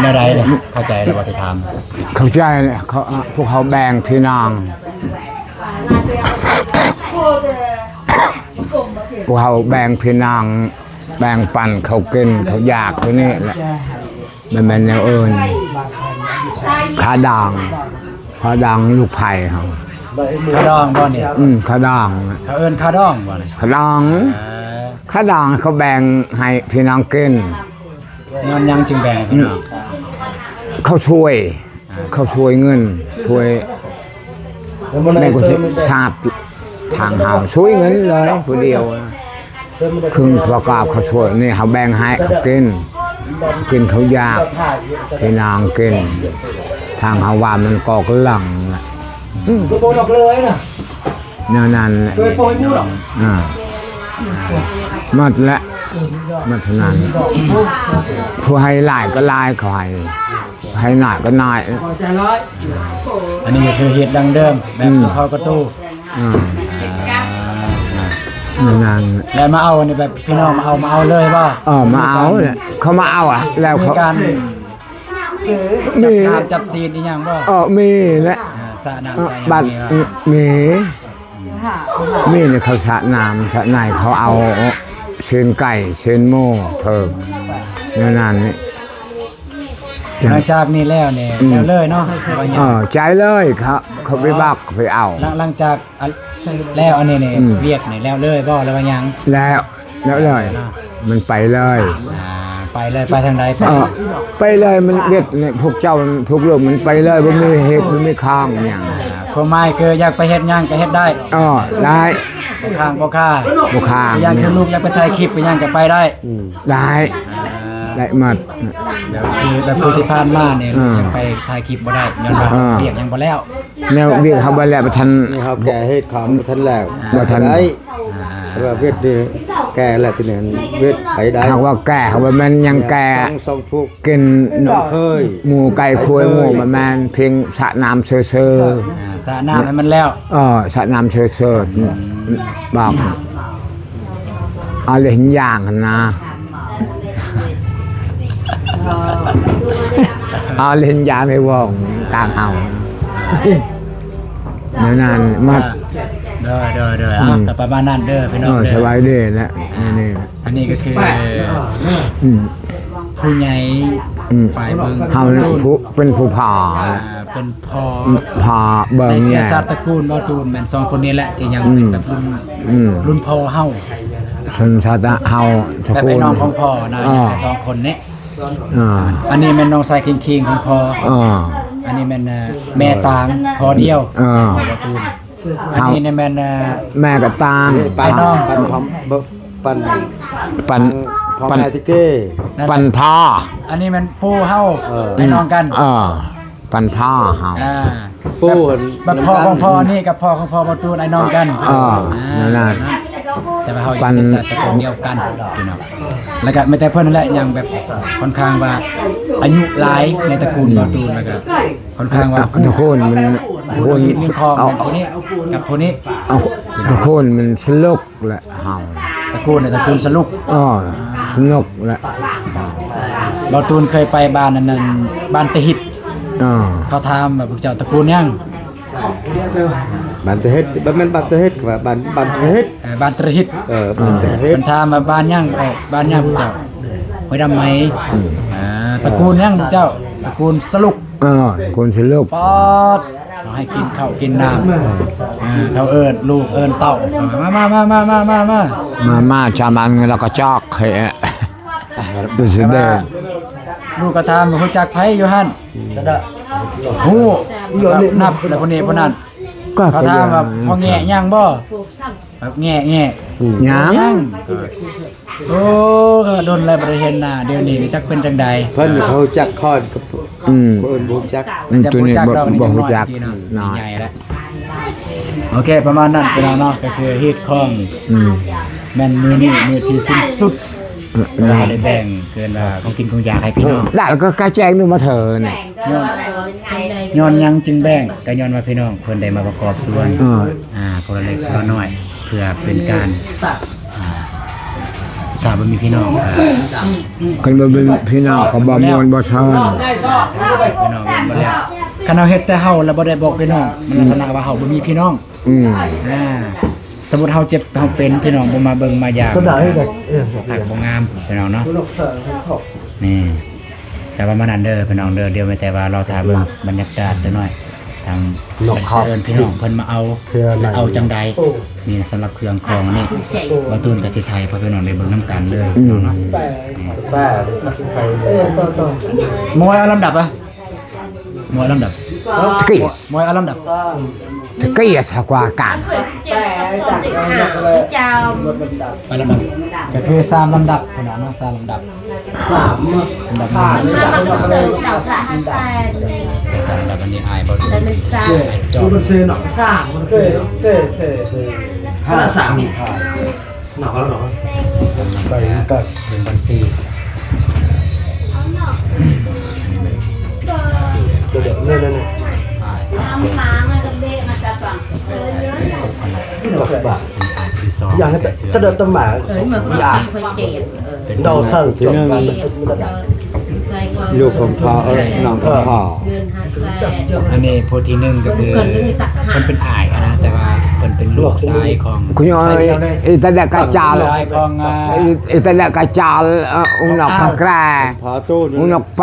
ແນວໃດນີ້ ເຂົ້າໃຈແລ້ວບໍ່ທີ່ຖາມ? ເຂົ້າໃຈແລ້ວ ເຂົາ ພວກເຮົາແບ່ງພີ່ນ້ອງ ພວກເຮົາແບ່ງພີ່ນ້ອງ ແບ່ງປັນເຂົາກິນ ເຂົາຢາກ ເທົ່ານີ້ແຫຼະ ບໍ່ແມ່ນແນວອື່ນ. ຂາດອງ ຂາດອງລູກໃພ້ເຮົາ ຂາດອງບໍ່ນີ້? ອືມ ຂາດອງ ເຂົາເອີ້ນຂາດອງບໍ່ນີ້? ຂາດອງ ເອີ ຂາດອງເຂົາແບ່ງໃຫ້ພີ່ນ້ອງກິນ. ຍ້ອນຫຍັງຈຶ່ງແບ່ງໃຫ້ພີ່ນ້ອງ? ເຂົາຊ່ວຍ ເຂົາຊ່ວຍເງິນ ຊ່ວຍແມ່ນກໍຊາບທາງເຮົາ ຊ່ວຍເງິນເລີຍຜູ້ດຽວ ເຄິ່ງປະກອບເຂົາຊ່ວຍນີ້ ເຮົາແບ່ງໃຫ້ເຂົາກິນ ກິນເຂົາຢາກ ພີ່ນ້ອງກິນ ທາງເຮົາວ່າມັນກໍກຳລັງນະ ອືມ ກໍບໍ່ນອກເລີຍນະ. ແນວນັ້ນແຫຼະ ເຄີຍປ່ອຍໝູດອກ ອ່າ ໝົດແຫຼະ ໝົດເທົ່ານັ້ນ ຜູ້ໃຫ້ຫຼາຍກໍຫຼາຍ ເຂົາໃຫ້ ໃຫ້ໜ້ອຍກໍໜ້ອຍ. ອັນນີ້ກໍຄືເຮັດດັ້ງເດີມແບບ ອືມ ຊົນເຜົ່າກະຕູ ອືມ ອ່າ ແນວນັ້ນ ແລ້ວມາເອົາອັນນີ້ແບບພີ່ນ້ອງມາເອົາ ມາເອົາເລີຍບໍ່? ເອີ ມາເອົາແຫຼະ ເຂົາມາເອົາ ແລ້ວເຂົາມີການ ມີ ຈັບນ້ຳຈັບສີນອີ່ຫຍັງບໍ່? ເອີ ມີແຫຼະ ອ່າ ສະນ້ຳ ເອີ ສະຫຍັງ ບັດ ມີບໍ່? ມີ ມີໃນເຂົາສະນ້ຳສະໃນ ເຂົາເອົາຊີ້ນໄກ່ຊີ້ນໝູເທີງ ແນວນັ້ນນີ້. ຫຼັງຈາກນີ້ແລ້ວນີ້ ອືມ ແລ້ວເລີຍເນາະ ເອີ ຈ່າຍເລີຍ ເຂົາ ເຂົາໄປບັກໄປເອົາ ຫຼັງ ຫຼັງຈາກ ອັນ ແລ້ວອັນນີ້ນີ້ ອືມ ວຽກນີ້ແລ້ວເລີຍບໍ່ ຫຼືວ່າຍັງ? ແລ້ວ ແລ້ວເລີຍ ມັນໄປເລີຍ ອ່າ ໄປເລີຍ ໄປທາງໃດ? ເອີ ໄປເລີຍ ມັນເຮັດໃຫ້ພວກເຈົ້າ ພວກລູກມັນໄປເລີຍ ບໍ່ມີເຫດບໍ່ມີຄາງຫຍັງ. ຄວາມໝາຍຄືຢາກໄປເຮັດຫຍັງກໍເຮັດໄດ້? ເອີ ໄດ້ ບໍ່ຄ້າງບໍ່ຄາ ບໍ່ຄ້າງ ຢ່າງຄືລູກຢາກໄປຖ່າຍຄລິບໄປຫຍັງກໍໄປໄດ້? ອືມ ໄດ້ ອ່າ ໄດ້ໝົດ. ແບບຄື ແບບຄືທີ່ຜ່ານມານີ້ ອືມ ຢາກໄປຖ່າຍຄລິບບໍ່ໄດ້ ຍ້ອນວ່າ ອ່າ ວຽກຍັງບໍ່ແລ້ວ. ແນວວຽກເຮົາບໍ່ແລ້ວ ບໍ່ທັນ ນີ້ເຮົາແກ່ເຮັດຂາມບໍ່ທັນແລ້ວ ບໍ່ທັນໄດ້ ອ່າ ແບບເຮັດນີ້ ແກ່ແລ້ວ ທີນີ້ເວດໄປໄດ້ ຫາກວ່າແກ່ ຫາກວ່າແມ່ນຍັງແກ່ ສອງ ສອງພວກ ກິນ ນ້ອງເຄີຍ ໝູໄກ່ຄວາຍ ໄກ່ເຄີຍ ໝູ ບໍ່ແມ່ນ ພຽງສະນ້ຳເຊີໆ ອ່າ ສະນ້ຳໃຫ້ມັນແລ້ວ ເອີ ສະນ້ຳເຊີໆ ອືມ ບອກ ອາເລນຢ່າງຫັ້ນນະ ອາເລນຢ່າງໃນວົງກາງເຮົາ ແນວນັ້ນ ມາ ໂດຍ ໂດຍ ໂດຍ ເອົາ ອືມ ກໍປະມານນັ້ນເດີພີ່ນ້ອງ ເອີ ເດີ ສະບາຍດີແຫຼະ ອັນນີ້ ອັນນີ້ກໍຄື ອືມ ຜູ້ໃຫຍ່ ອືມ ຝ່າຍເບິ່ງ ເຮົາຜູ້ ເປັນຜູ້ພາ ອ່າ ເປັນພໍ່ ພາເບິ່ງ ໃນເຊື້ອຊາດຕະກູນບໍ່ຕູນ ແມ່ນສອງຄົນນີ້ແຫຼະ ທີ່ຍັງ ອືມ ເປັນແບບລຸ້ນ ອືມ ລຸ້ນພໍ່ເຮົາ ຊົນຊາດເຮົາ ຕະກູນ ແບບອ້າຍນ້ອງຂອງພໍ່ນະ ອ່າ ແຕ່ສອງຄົນນີ້ ອ່າ ອັນນີ້ແມ່ນນ້ອງຊາຍຄິງໆຂອງພໍ່ ອ່າ ອັນນີ້ແມ່ນ ເອີ ແມ່ຕາງພໍ່ດຽວ ອ່າ ບໍ່ຕູນ ອັນນີ້ແມ່ນ ເອີ ແມ່ກະຕາງ ອ້າຍນ້ອງ ປັນ ປັນ ປັນ ປັນ ພໍ່ແມ່ຕິເກ ປັນພາ ອັນນີ້ແມ່ນປູ່ເຮົາ ເອີ ອ້າຍນ້ອງກັນ ເອີ ປັນພາເຮົາ ອ່າ ປູ່ ບັດ ບັດພໍ່ຂອງພໍ່ນີ້ກັບພໍ່ຂອງພໍ່ບໍ່ຕູນ ອ້າຍນ້ອງກັນ ອ່າ ອ່າ ນັ້ນນະ ແຕ່ວ່າເຮົາຢູ່ເຊື້ອຊາດຕະກູນດຽວກັນພີ່ນ້ອງ ແລ້ວກໍມີແຕ່ເພິ່ນນັ້ນແຫຼະ ຍັງແບບຄ່ອນຂ້າງວ່າອາຍຸຫຼາຍໃນຕະກູນ ອືມ ບໍ່ຕູນ ແລ້ວກໍຄ່ອນຂ້າງວ່າ ຕະກູນມັນ ຕະກູນ ເລື່ອງຂອງ ເອົາ ຄົນນີ້ກັບຄົນນີ້ ເອົາ ຕະກູນມັນສະຫຼົກ ແລະເຮົາ ຕະກູນ ຕະກູນສະຫຼຸກ ເອີ ສະຫຼຸກແຫຼະ ບ່າວຕູນເຄີຍໄປບ້ານອັນນັ້ນ ບ້ານຕາຫິດ ເອີ ເຂົາຖາມວ່າພວກເຈົ້າຕະກູນຫຍັງ ບ້ານຕາຫິດ ບໍ່ແມ່ນບ້ານຕາຫິດ ວ່າບ້ານ ບ້ານຕາຫິດ ເອີ ບ້ານຕາຫິດ ເອີ ບ້ານຕາຫິດ ເພິ່ນຖາມວ່າບ້ານຫຍັງ ເອີ ບ້ານຫຍັງພວກເຈົ້າ ຫ້ວຍດຳໄໝ ອືມ ອ່າ ຕະກູນຫຍັງພວກເຈົ້າ ຕະກູນສະຫຼຸກ ເອີ ຄົນຊິລຸກ ປອດ ເຂົາໃຫ້ກິນເຂົ້າກິນນ້ຳ ເອີ ເຂົາເອີ້ນລູກເອີ້ນເຕົ້າ ມາ ມາ ມາ ມາ ມາ ມາ ມາ ມາ ມາ ຈາມັນລະກະຈອກ ເຮີ ປະຊິເດັນ ແຕ່ວ່າລູກກໍຖາມວ່າ ຮູ້ຈັກໃຜຢູ່ຫັ້ນ ຮູ້ ນັບ ແລ້ວຜູ້ນີ້ຜູ້ນັ້ນ ກໍ ເຂົາຖາມວ່າ ພໍ່ແງະຍັງບໍ່ ແບບແງະ ແງະ ອືມ ຍັງ ຍັງ ໂອ້ ກໍດົນແລ້ວບໍ່ໄດ້ເຫັນໜ້າ ດຽວນີ້ຈັກເປັນຈັ່ງໃດ ເພິ່ນ ເຂົາຮູ້ຈັກຂ້ອຍກັບ ອືມ ເພິ່ນບໍ່ຮູ້ຈັກ ອືມ ຕົວນີ້ບໍ່ ບໍ່ຮູ້ຈັກ ນ້ອຍ ໃຫຍ່ແລ້ວ ໂອເຄ ປະມານນັ້ນພີ່ນ້ອງເນາະ ກໍຄືຮີດຄອງ ອືມ ແມ່ນມື້ນີ້ມື້ທີ່ສິ້ນສຸດ ເອີ ເອີ ເວລາໄດ້ແບ່ງ ເອີ້ນວ່າຂອງກິນຂອງຢາກໃຫ້ພີ່ນ້ອງ ແລ້ວກໍກະແຈງໜຶ່ງມາເທີນ ຍ້ອນ ຍ້ອນຫຍັງຈຶ່ງແບ່ງ ກໍຍ້ອນວ່າພີ່ນ້ອງເພິ່ນໄດ້ມາປະກອບສ່ວນ ເອີ ອ່າ ຄົນລະເລັກຄົນລະນ້ອຍ ເພື່ອເປັນການ ອ່າ ຖ້າບໍ່ມີພີ່ນ້ອງ ຄັນບໍ່ມີພີ່ນ້ອງກໍບໍ່ມ່ວນບໍ່ເຊີນ ພີ່ນ້ອງເຫັນບໍ່ແລ້ວ ຄັນເຮົາເຮັດແຕ່ເຮົາ ແລ້ວບໍ່ໄດ້ບອກພີ່ນ້ອງ ມັນລັກສະນະວ່າເຮົາບໍ່ມີພີ່ນ້ອງ ອືມ ອ່າ ສົມມຸດເຮົາເຈັບເຮົາເປັນ ພີ່ນ້ອງບໍ່ມາເບິ່ງມາຢາມ ກໍໄດ້ ເອີ ຮັກບໍ່ງາມ ພີ່ນ້ອງເນາະ ນີ້ ແຕ່ວ່າມານັ້ນເດີພີ່ນ້ອງເດີ ດຽວແມ່ນແຕ່ວ່າລໍຖ້າເບິ່ງບັນຍາກາດຈັກໜ້ອຍ ທາງເພິ່ນເອີ້ນພີ່ນ້ອງເພິ່ນມາເອົາ ເອົາຈັ່ງໃດ ນີ້ສຳລັບເຄື່ອງຂອງນີ້ ບ່າວຕູນກໍຊິຖ່າຍໃຫ້ພີ່ນ້ອງໄດ້ເບິ່ງນຳກັນເດີ ອືມ ເນາະ ມວຍເອົາລຳດັບອະ ມວຍລຳດັບ ຕະກີ້ ມວຍເອົາລຳດັບ ຕະກີ້ສະກວາການ ໄປລຳດັບ ກໍຄືສາມລຳດັບພຸ້ນນະ ສາມລຳດັບ ສາມລຳດັບ ສາມລຳດັບ ອັນນີ້ອ້າຍບໍ່ ແຕ່ມັນຈາ ມັນຊື່ເນາະ ສາມ ມັນຊື່ເນາະ ເຊີ ເຊີ ເຊີ ຫ້າ ສາມ ນອກແລ້ວເນາະ ໄປກັນ ເປັນບັນຊີ ດຽວໆ ນັ້ນໆ ດອກບາ ຢ່າງນັ້ນ ຕະເດີດຕະໝາ ຢ່າ ເປັນ ເດົາເຊິ່ງ ລູກຂອງພໍ່ ເອີ ນ້ອງຂອງພໍ່ ອັນນີ້ຜູ້ທີໜຶ່ງກໍຄື ເພິ່ນເປັນອ້າຍຫັ້ນນະ ແຕ່ວ່າເພິ່ນເປັນລູກຊາຍຂອງ ຄຸນຍອຍ ອີຕາແດກກະຈາລ ຊາຍຂອງ ອ່າ ອີຕາແດກກະຈາລ ອຸນອກປາແກຣ ອຸນອກແປ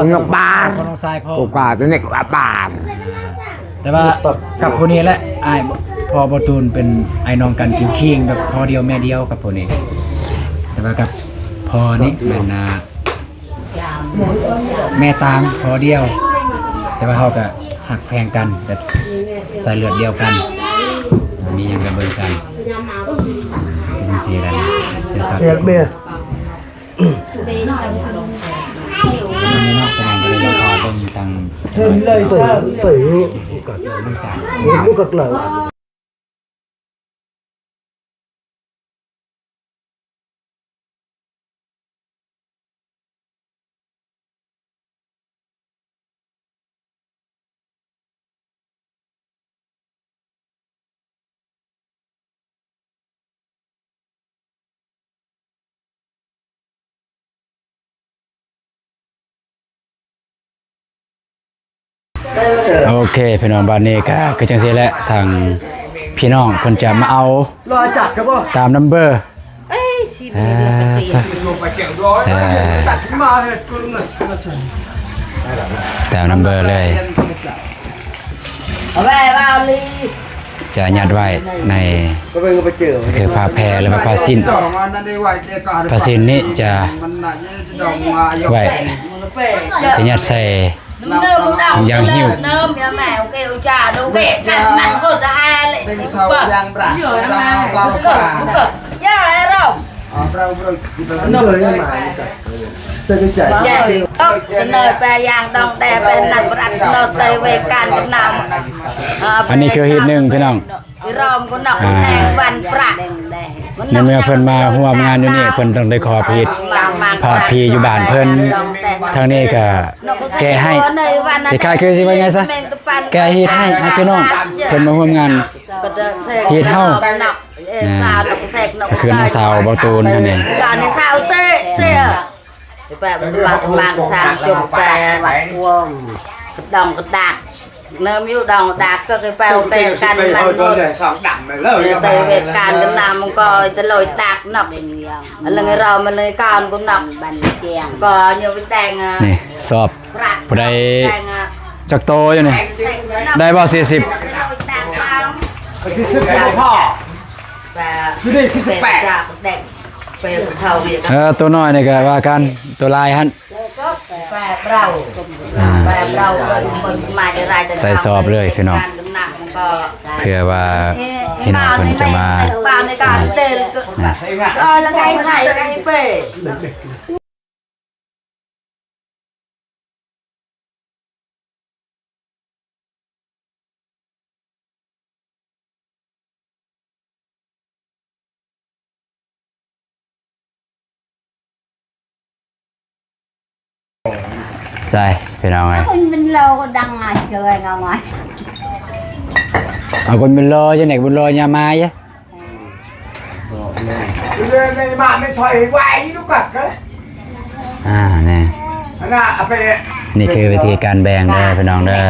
ອຸນອກບານ ຂອງນ້ອງຊາຍພໍ່ ກວ່າຕົວນີ້ກວ່າບານ ແຕ່ວ່າກັບຜູ້ນີ້ແຫຼະ ອ້າຍພໍ່ບໍ່ຕູນເປັນອ້າຍນ້ອງກັນ ຄິງໆ ແບບພໍ່ດຽວແມ່ດຽວກັບຜູ້ນີ້ ແຕ່ວ່າກັບພໍ່ນີ້ແມ່ນ ອ່າ ແມ່ຕ່າງພໍ່ດຽວ ແຕ່ວ່າເຮົາກໍຮັກແພງກັນ ແບບສາຍເລືອດດຽວກັນ ມີຫຍັງກໍເບິ່ງກັນ ເປັນຈັ່ງຊີ້ແຫຼະ ເປັນສັດ ເຮັດເບຍ ເຫັນເລີຍ ເບິ່ງທາງ ເຫັນເລີຍ ເຕີ ເຕີ ເບິ່ງກັນ ເຫັນລູກກັກເລີຍ. ໂອເຄ ພີ່ນ້ອງ ບາດນີ້ກໍຄືຈັ່ງຊີ້ແຫຼະ ທາງພີ່ນ້ອງເພິ່ນຈະມາເອົາ ລໍຈັກກໍບໍ່ ຕາມນຳເບີ ເອີ ຕາມນຳເບີເລີຍ ເອົາໄວ້ ເອົາລີ ຈະຍັດໄວ້ໃນ ກໍເບິ່ງກໍໄປເຈີ ຄືຜ້າແພ ຫຼືວ່າຜ້າສິ້ນ ຜ້າສິ້ນນີ້ຈະໄວ້ ຈະຍັດໃສ່ ຢາງຫິ້ວ ອັນນີ້ຄືຮີດໜຶ່ງ ພີ່ນ້ອງ ອ່າ ໃນເມື່ອເພິ່ນມາຮ່ວມງານຢູ່ນີ້ ເພິ່ນຕ້ອງໄດ້ຂໍຜີດຜ້າຜີຢູ່ບ້ານເພິ່ນ ທາງນີ້ກໍແກະໃຫ້ ຄ້າຍໆ ຄືຊິວ່າໄງຊະ ແກະຮີດໃຫ້ ໃຫ້ພີ່ນ້ອງເພິ່ນມາຮ່ວມງານ ຮີດເຮົາ ອ່າ ກໍຄືນ້ອງສາວເບົາຕູນຫັ້ນເອງ ແປບາງສາມຈົບແປດວງ ກະດອງກະດາກ ເນີມຢູ່ດອງດາກ ກໍຄືແປວເຕັນກັນມັນໝົດ ເຕີເວການກັນນຳກໍຈະໂລຍດາກນອກ ອັນເລື່ອງເຮົາມັນເລີຍການກຸນນອກ ກໍຍາວແຕງ ນີ້ສອບ ຜູ້ໃດຈັກໂຕຢູ່ນີ້ ໄດ້ບໍ່ ສີ່ສິບ ສີ່ສິບບໍ່ພໍ ຄືໄດ້ສີ່ສິບແປດ ເອີ ໂຕນ້ອຍນີ້ກໍວ່າກັນ ໂຕຫຼາຍຫັ້ນ ອ່າ ໃສ່ສອບເລີຍພີ່ນ້ອງ ເພື່ອວ່າພີ່ນ້ອງເພິ່ນຈະມາ ອ່າ ໃສ່ພີ່ນ້ອງເອີຍ ເອົາຄົນເປັນໂລກໍດັງງາຍເກີນເອົາງາຍ ເອົາຄົນເປັນໂລຈັ່ງໃດ ບຸນໂລຍາມາຍ ເລີຍໃນບ້ານໃນຊອຍໄວລູກກະ ອ່າ ນີ້ ອັນນ່າເອົາໄປ ນີ້ຄືວິທີການແບ່ງເດີພີ່ນ້ອງເດີ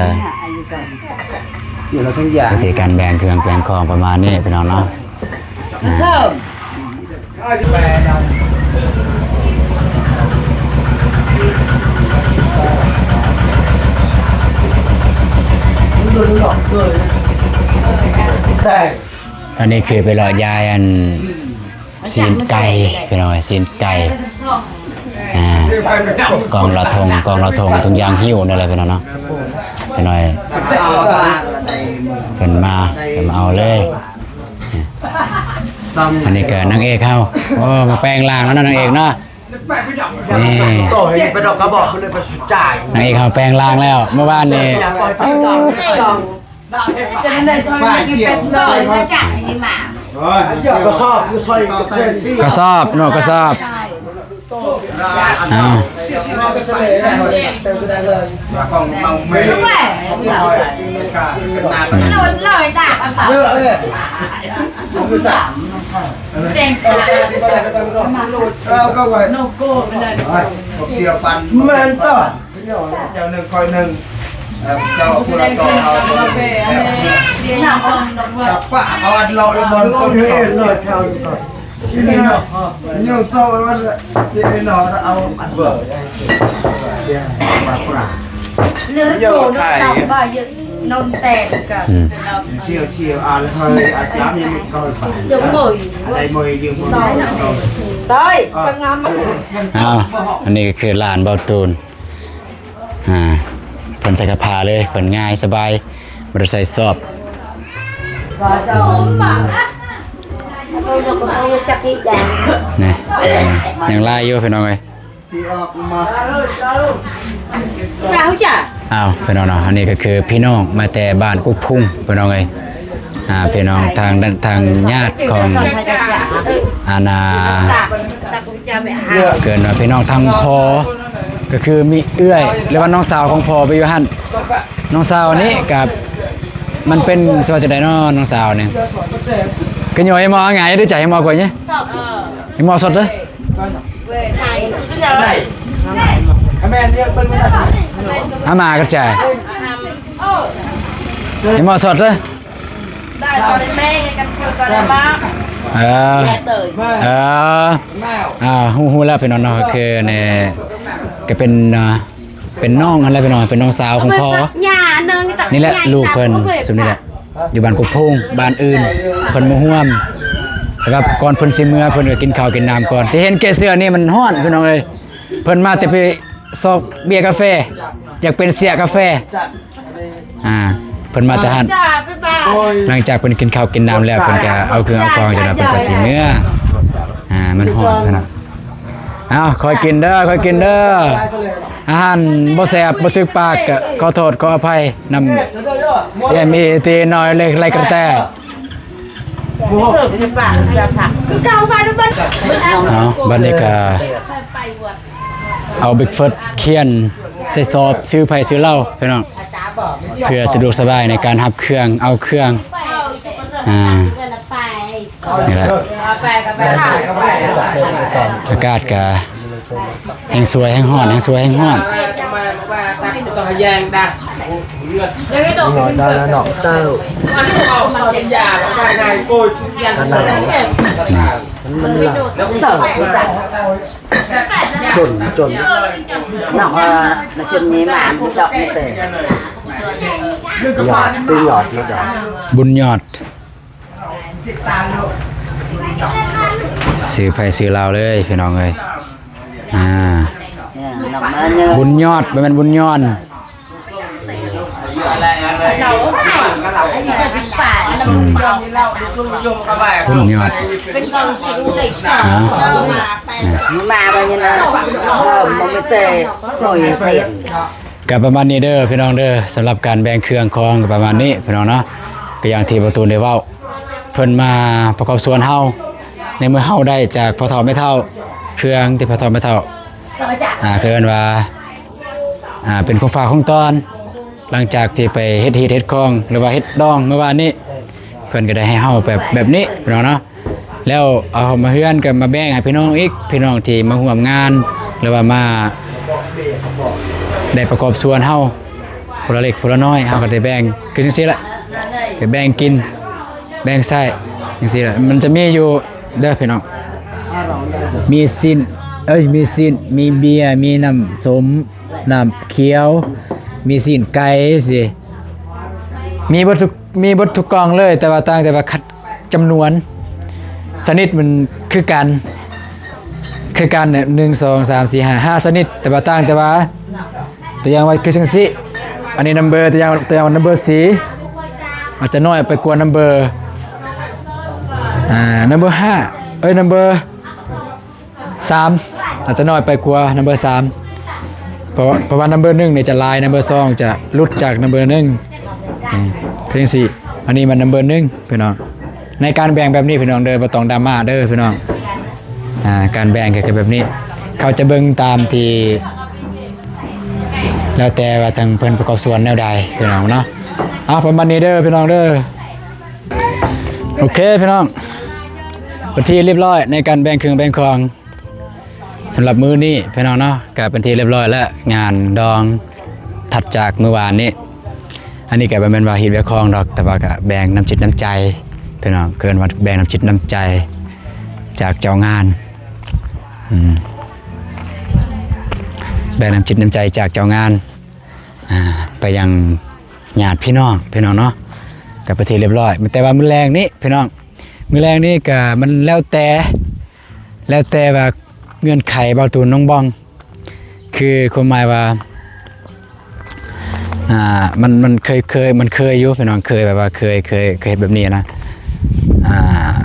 ວິທີການແບ່ງເຄື່ອງແບ່ງຂອງປະມານນີ້ພີ່ນ້ອງເນາະ ອ່າ ແຕ່ ອັນນີ້ຄືໄປເລາະຢາຍອັນຊີ້ນໄກ່ພີ່ນ້ອງເອີຍ ຊີ້ນໄກ່ ອ່າ ກອງລະທົງ ກອງລະທົງ ທຸງຢາງຫິ້ວນີ້ແຫຼະພີ່ນ້ອງເນາະ ຈັກໜ່ອຍເພິ່ນມາ ເພິ່ນມາເອົາເລີຍ ອັນນີ້ກໍນາງເອກເຮົາ ໂອ້ ມາແປງຮ່າງແລ້ວເນາະ ນາງເອກເນາະ ນີ້ ຕໍ່ໃຫ້ໄປດອກກະບອກເພິ່ນເລີຍໄປສຸດຈາຍ ນາງເອກເຮົາແປງຮ່າງແລ້ວ ເມື່ອວານນີ້ ກະສອບ ກະສອບ ເນາະ ກະສອບ ອ່າ ອືມ ແມ່ນຕ້ອງ ເຈົ້າໜຶ່ງຂ້ອຍໜຶ່ງ ເຈົ້າຜູ້ລະຕໍ່ເອົາ ຈັບປະເອົາອັນເລາະລະບ່ອນຕົ້ນເຂົາ ເນາະ ເນາະ ເອົາອັນເບີ ປາປາ ໂຍໄທ ອືມ ເອົາ ອັນນີ້ກໍຄືຫຼານເບົາຕູນ ອ່າ ເພິ່ນໃສ່ກະພາເລີຍ ເພິ່ນງ່າຍສະບາຍ ບໍ່ໄດ້ໃສ່ສອບ ນີ້ ຍັງຫຼາຍຢູ່ພີ່ນ້ອງເອີຍ ອ້າວ ພີ່ນ້ອງເນາະ ອັນນີ້ກໍຄືພີ່ນ້ອງມາແຕ່ບ້ານກຸກພຸງ ພີ່ນ້ອງເອີຍ ອ່າ ພີ່ນ້ອງທາງ ທາງຍາດຂອງ ອັນນ່າ ເອີ້ນວ່າພີ່ນ້ອງທາງພໍ່ ກໍຄືມີເອື້ອຍ ຫຼືວ່ານ້ອງສາວຂອງພໍ່ໄປຢູ່ຫັ້ນ ນ້ອງສາວນີ້ກໍ ມັນເປັນ ຊິວ່າຈັ່ງໃດເນາະ ນ້ອງສາວນີ້ ກະຫຍ້ອຍໝໍ້ງ່າຍ ດູໃຈໝໍ້ກວ່ານີ້ ໝໍ້ສົດເດີ ອາມາກະຈາຍ ຍັງບໍ່ສອດເລີຍ. ເອີ ເອີ ອ່າ ຮູ້ ຮູ້ແລ້ວພີ່ນ້ອງເນາະ ຄືນີ້ກໍເປັນ ອ່າ ເປັນນ້ອງຫັ້ນແຫຼະພີ່ນ້ອງ ເປັນນ້ອງສາວຂອງພໍ່. ນີ້ແຫຼະລູກເພິ່ນ ຊຸມນີ້ແຫຼະ ຢູ່ບ້ານກົກໂພງ ບ້ານອື່ນເພິ່ນບໍ່ຮ່ວມ ແຕ່ວ່າກ່ອນເພິ່ນຊິເມືອ ເພິ່ນກໍກິນເຂົ້າກິນນ້ຳກ່ອນ. ທີ່ເຫັນແກ່ເສື້ອນີ້ມັນຮ້ອນພີ່ນ້ອງເອີຍ ເພິ່ນມາແຕ່ໄປຊອກເບຍກາແຟ ຢາກເປັນເຊຍກາແຟ. ອ່າ ເພິ່ນມາແຕ່ຫັ້ນ ຫຼັງຈາກເພິ່ນກິນເຂົ້າກິນນ້ຳແລ້ວ ເພິ່ນກະເອົາເຄື່ອງເອົາຂອງຈັ່ງນັ້ນ ເພິ່ນກະຊິເມືອ. ອ່າ ມັນຮ້ອນຂະໜາດ. ເອົາ ຄ່ອຍກິນເດີ ຄ່ອຍກິນເດີ ອາຫານບໍ່ແຊບບໍ່ຖືກປາກ ກະຂໍໂທດຂໍອະໄພນຳ ເອັມ ອີ ຕີນ້ອຍເລັກໄລກະແຕ. ເອົາ ບັດນີ້ກະ ເອົາເບັກເຟີດຂຽນໃສ່ສອບ ຊື່ໃຜຊື່ລາວພີ່ນ້ອງ ເພື່ອສະດວກສະບາຍໃນການຮັບເຄື່ອງເອົາເຄື່ອງ. ອ່າ ນີ້ແຫຼະ ອາກາດກະແຮ່ງສວຍແຮ່ງຮ້ອນ ແຮ່ງສວຍແຮ່ງຮ້ອນ. ມັນ ມັນ ຈົນ ຈົນ ເນາະ ເອີ ນະ ຈົນມີມາດອກນີ້ເຕີ ຍອດ ຊື່ຍອດເນາະ ດອກ ບຸນຍອດ ຊື່ໃຜຊື່ລາວເລີຍພີ່ນ້ອງເອີຍ. ອ່າ ບຸນຍອດ ບໍ່ແມ່ນບຸນຍອນ. ອືມ ບຸນຍອດ ເອົາ ມາບັດນີ້ນະ ເອີ ບໍ່ມີແຕ່ໜ້ອຍເພິ່ນ. ກະປະມານນີ້ເດີພີ່ນ້ອງເດີ ສຳລັບການແບ່ງເຄື່ອງຂອງກະປະມານນີ້ພີ່ນ້ອງເນາະ. ກະຢ່າງທີ່ບ່າວຕູນໄດ້ເວົ້າ ເພິ່ນມາປະກອບສ່ວນເຮົາ ໃນເມື່ອເຮົາໄດ້ຈາກພໍ່ເຖົ້າແມ່ເຖົ້າ ເຄື່ອງທີ່ພໍ່ເຖົ້າແມ່ເຖົ້າ ອ່າ ເອີ້ນວ່າ ອ່າ ເປັນຂອງຝາກຂອງຕ້ອນ ຫຼັງຈາກທີ່ໄປເຮັດຮີດເຮັດຄອງ ຫຼືວ່າເຮັດດອງເມື່ອວານນີ້ ເພິ່ນກໍໄດ້ໃຫ້ເຮົາແບບ ແບບນີ້ພີ່ນ້ອງເນາະ. ແລ້ວເອົາມາເຮືອນກໍມາແບ່ງໃຫ້ພີ່ນ້ອງອີກ ພີ່ນ້ອງທີ່ມາຮ່ວມງານ ຫຼືວ່າມາໄດ້ປະກອບສ່ວນເຮົາ ຜູ້ລະເລັກຜູ້ລະນ້ອຍ ເຮົາກໍໄດ້ແບ່ງ ຄືຈັ່ງຊີ້ແຫຼະ ກໍແບ່ງກິນ ແບ່ງໃຊ້ຈັ່ງຊີ້ແຫຼະ. ມັນຈະມີຢູ່ເດີພີ່ນ້ອງ ມີຊີ້ນ ເອີຍ ມີຊີ້ນ ມີເບຍ ມີນ້ຳສົ້ມ ນ້ຳຂຽວ ມີຊີ້ນໄກ່ຊີ້ ມີເບິດທຸກ ມີເບິດທຸກກ່ອງເລີຍ ແຕ່ວ່າຕ່າງແຕ່ວ່າຄັດຈຳນວນຊະນິດມັນຄືກັນ ຄືກັນ ໜຶ່ງ ສອງ ສາມ ສີ່ ຫ້າ ຫ້າຊະນິດ ແຕ່ວ່າຕ່າງແຕ່ວ່າ ຕົວຢ່າງວ່າຄືຈັ່ງຊີ້ ອັນນີ້ນຳເບີ ຕົວຢ່າງ ຕົວຢ່າງນຳເບີສີ່ ອາດຈະນ້ອຍໄປກວ່ານຳເບີ ອ່າ ນຳເບີຫ້າ ເອີຍ ນຳເບີ ສາມ ອາດຈະນ້ອຍໄປກວ່ານຳເບີສາມ ເພາະ ເພາະວ່ານຳເບີໜຶ່ງນີ້ຈະຫຼາຍ ນຳເບີສອງຈະຫຼຸດຈາກນຳເບີໜຶ່ງ ອືມ ຄືຈັ່ງຊີ້. ອັນນີ້ມັນນຳເບີໜຶ່ງພີ່ນ້ອງ ໃນການແບ່ງແບບນີ້ພີ່ນ້ອງເດີ ບໍ່ຕ້ອງດຣາມາເດີພີ່ນ້ອງ. ອ່າ ການແບ່ງກໍຄືແບບນີ້ ເຂົາຈະເບິ່ງຕາມທີ່ ແລ້ວແຕ່ວ່າທາງເພິ່ນປະກອບສ່ວນແນວໃດພີ່ນ້ອງເນາະ. ເອົາ ປະມານນີ້ເດີພີ່ນ້ອງເດີ. ໂອເຄພີ່ນ້ອງ ເປັນທີ່ຮຽບຮ້ອຍໃນການແບ່ງເຄື່ອງແບ່ງຂອງ ສຳລັບມື້ນີ້ພີ່ນ້ອງເນາະ ກະເປັນທີ່ຮຽບຮ້ອຍແລ້ວ ງານດອງຖັດຈາກມື້ວານນີ້. ອັນນີ້ກະບໍ່ແມ່ນວ່າເຮັດວຽກຂອງດອກ ແຕ່ວ່າກະແບ່ງນ້ຳຈິດນ້ຳໃຈພີ່ນ້ອງ ເອີ້ນວ່າແບ່ງນ້ຳຈິດນ້ຳໃຈຈາກເຈົ້າງານ ອືມ ແບ່ງນ້ຳຈິດນ້ຳໃຈຈາກເຈົ້າງານ ອ່າ ໄປຍັງ ຍາດພີ່ນ້ອງ ພີ່ນ້ອງເນາະ ກໍເປັນທີ່ຮຽບຮ້ອຍ. ແຕ່ວ່າມື້ແລງນີ້ພີ່ນ້ອງ ມື້ແລງນີ້ກໍມັນແລ້ວແຕ່ ແລ້ວແຕ່ວ່າເງື່ອນໄຂບ່າວຕູນນ້ອງບອງ ຄືຄວາມໝາຍວ່າ ອ່າ ມັນ ມັນເຄີຍ ເຄີຍ ມັນເຄີຍຢູ່ພີ່ນ້ອງ ເຄີຍແບບວ່າເຄີຍ ເຄີຍ ເຄີຍເຮັດແບບນີ້ນະ. ອ່າ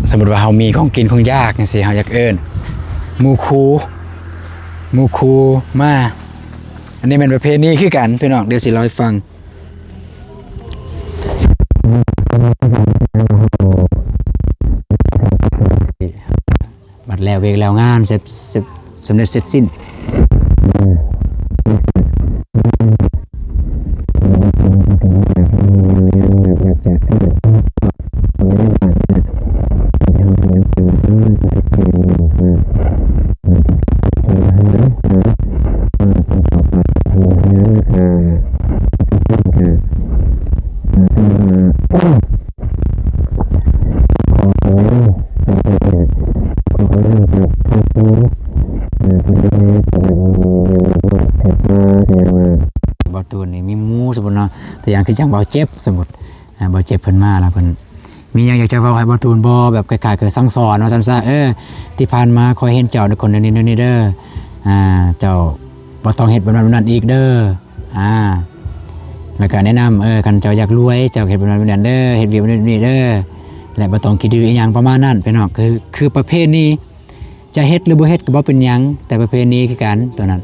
ສົມມຸດວ່າເຮົາມີຂອງກິນຂອງຢາກຈັ່ງຊີ້ ເຮົາຢາກເອີ້ນໝູ່ຄູ່ ໝູ່ຄູ່ມາ ອັນນີ້ແມ່ນປະເພນີຄືກັນພີ່ນ້ອງ ດຽວຊິເລົ່າໃຫ້ຟັງ. ບັດແລ້ວວຽກແລ້ວງານ ເສັດ ເສັດ ສຳເລັດເສັດສິ້ນ. ຕົວຢ່າງຄືຈັ່ງເບົາເຈັບ ສົມມຸດ ເບົາເຈັບເພິ່ນມາແລ້ວ ເພິ່ນມີຫຍັງຢາກຈະເວົ້າໃຫ້ບ່າວຕູນບໍ່ ແບບຄ້າຍໆຄືສັ່ງສອນວ່າຊັ້ນຊະ ເອີ ທີ່ຜ່ານມາຂ້ອຍເຫັນເຈົ້າໃນຄົນແນວນີ້ແນວນີ້ເດີ ອ່າ ເຈົ້າບໍ່ຕ້ອງເຮັດແບບນັ້ນແບບນັ້ນອີກເດີ ອ່າ ແລ້ວກໍແນະນຳ ເອີ ຄັນເຈົ້າຢາກລວຍ ເຈົ້າເຮັດແບບນັ້ນແບບນັ້ນເດີ ເຮັດວຽກແບບນີ້ແບບນີ້ເດີ ແລະບໍ່ຕ້ອງຄິດດີອີ່ຫຍັງປະມານນັ້ນ ພີ່ນ້ອງ ຄື ຄືປະເພນີ ຈະເຮັດຫຼືບໍ່ເຮັດກໍບໍ່ເປັນຫຍັງ ແຕ່ປະເພນີຄືກັນຕົວນັ້ນ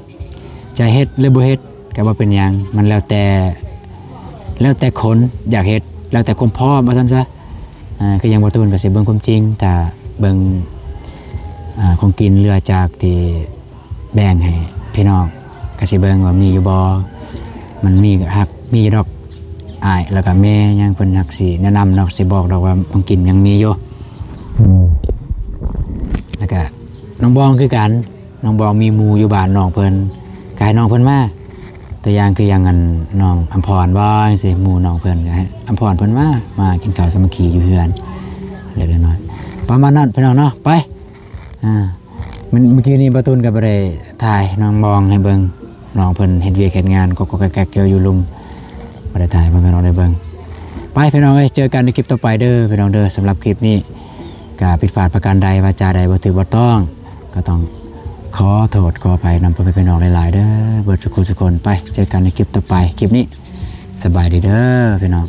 ຈະເຮັດຫຼືບໍ່ເຮັດກໍບໍ່ເປັນຫຍັງ ມັນແລ້ວແຕ່ ແລ້ວແຕ່ຄົນຢາກເຮັດ ແລ້ວແຕ່ຄວາມພ້ອມວ່າຊັ້ນຊະ ອ່າ ຄືຢ່າງບ່າວຕູນກໍຊິເບິ່ງຄວາມຈິງ ຖ້າເບິ່ງ ອ່າ ຂອງກິນເຫຼືອຈາກທີ່ແບ່ງໃຫ້ພີ່ນ້ອງ ກໍຊິເບິ່ງວ່າມີຢູ່ບໍ່ ມັນມີຮັກ ມີຢູ່ດອກ ອ້າຍ ແລ້ວກໍແມ່ຫຍັງ ເພິ່ນຮັກຊິແນະນຳດອກ ຊິບອກດອກວ່າຂອງກິນຍັງມີຢູ່ ອືມ ແລ້ວກະນ້ອງບອງຄືກັນ ນ້ອງບອງມີໝູ່ຢູ່ບ້ານນ້ອງເພິ່ນ ກະໃຫ້ນ້ອງເພິ່ນມາ ຕົວຢ່າງຄືຢ່າງອັນນ້ອງອຳພອນບໍ່ ຈັ່ງຊີ້ ໝູ່ນ້ອງເພິ່ນ ກະໃຫ້ອຳພອນເພິ່ນມາ ມາກິນເຂົ້າສາມັກຄີຢູ່ເຮືອນເລັກໆນ້ອຍໆ ປະມານນັ້ນພີ່ນ້ອງເນາະ ໄປ ອ່າ ມື້ ມື້ກີ້ນີ້ບ່າວຕູນກໍບໍ່ໄດ້ຖ່າຍນ້ອງບອງໃຫ້ເບິ່ງ ນ້ອງເພິ່ນເຮັດວຽກເຮັດງານກໍກໍແກກໆຢູ່ ຢູ່ລຸ່ມ ບໍ່ໄດ້ຖ່າຍໃຫ້ພໍ່ແມ່ພີ່ນ້ອງໄດ້ເບິ່ງ ໄປພີ່ນ້ອງເອີຍ ເຈີກັນໃນຄລິບຕໍ່ໄປເດີພີ່ນ້ອງເດີ ສຳລັບຄລິບນີ້ກະຜິດພາດປະການໃດ ວາຈາໃດບໍ່ຖືກບໍ່ຕ້ອງ ກໍຕ້ອງຂໍໂທດຂໍອະໄພນຳພໍ່ແມ່ພີ່ນ້ອງຫຼາຍໆເດີ ເບິດສຸຂູສຸຄົນ ໄປ ເຈີກັນໃນຄລິບຕໍ່ໄປ ຄລິບນີ້ສະບາຍດີເດີພີ່ນ້ອງ.